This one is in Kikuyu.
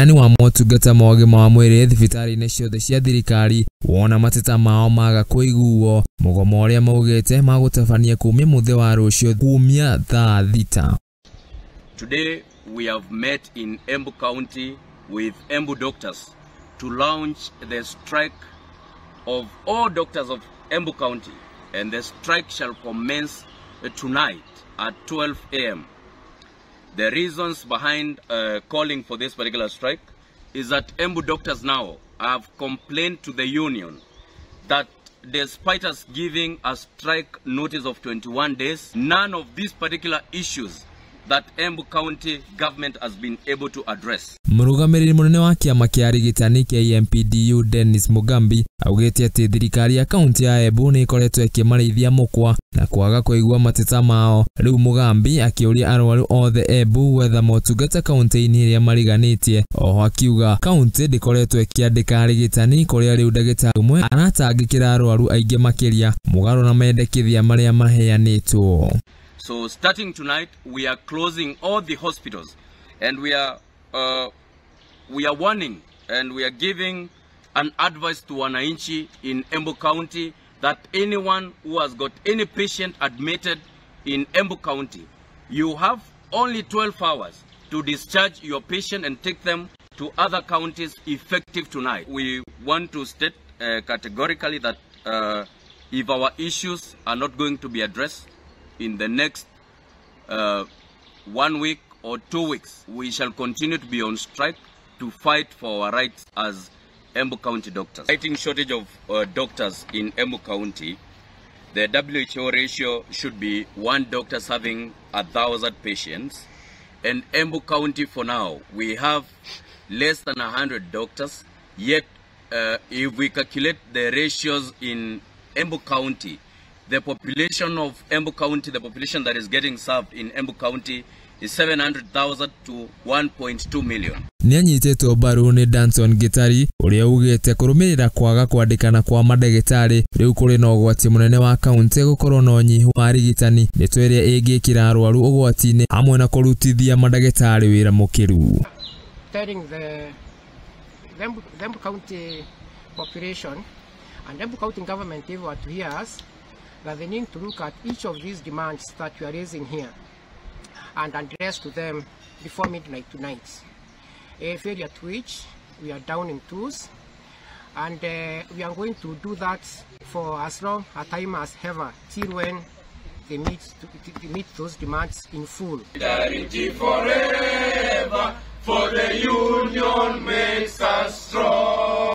Ũheani wa motungata ma ũgima wa mwĩrĩ thibitarĩ-inĩ ciothe cia thirikari wona mateta mao maga kũiguo mũgomo ũrĩa maugĩte magũtabania kumia mũthĩ wa rũciũ kumia thaa 6. Today we have met in Embu County with Embu doctors to launch the strike of all doctors of Embu County, and the strike shall commence tonight at 12 a.m. The reasons behind calling for this particular strike is that Embu doctors now have complained to the union that despite us giving a strike notice of 21 days, none of these particular issues that Embu County government has been able to address. Mũrũgamĩrĩri mũnene wa kĩama kĩa arigitani KMPDU Dennis Mugambi augĩte atĩ thirikari ya kaunti ya Embu nĩ ĩkoretwo ĩkĩmarĩithia mũkwa na kwaga kũigua mateta mao. Rĩu Mugambi akĩũria arwaru othe Embu gwetha motungata kaunti-inĩ ĩrĩa mariganĩtie. Oho akiuga kaunti ndĩkoretwo ĩkĩandĩka arigitani kũrĩa rĩu ndagĩtarĩ ũmwe aratangĩkĩra arwaru aingĩ makĩria mũgarũ na mendekithia marĩa maheanĩtwo. So starting tonight, we are closing all the hospitals, and we are warning and we are giving an advice to wananchi in Embu County that anyone who has got any patient admitted in Embu County, you have only 12 hours to discharge your patient and take them to other counties effective tonight. We want to state categorically that if our issues are not going to be addressed in the next 1 week or 2 weeks, we shall continue to be on strike to fight for our rights as Embu County doctors. Fighting shortage of doctors in Embu County, the WHO ratio should be 1 doctor serving 1,000 patients. And Embu County for now, we have less than 100 doctors. Yet, if we calculate the ratios in Embu County, the population of Embu County, the population that is getting served in Embu County is 700,000 to 1.2 million. Nĩanyitĩtwo mbaru nĩ Danson Gitari ũrĩa ugĩte kũrũmĩrĩra kwaga kwandĩkana kwa mandagĩtarĩ rĩu kũrĩ na ũgwati mũnene wa kaunti gũkorwo na ũnyihu wa arigitani ndeto ĩrĩa ĩngĩkĩra arwaru ũgwati-inĩ hamwe na kũrutithia mandagĩtarĩ wĩra mũkĩru. Telling the Embu County population and Embu County government if were to hear us that they need to look at each of these demands that we are raising here and address to them before midnight tonight. A failure to which we are down in tools, and we are going to do that for as long a time as ever, till when they meet those demands in full. Solidarity forever, for the union makes us strong.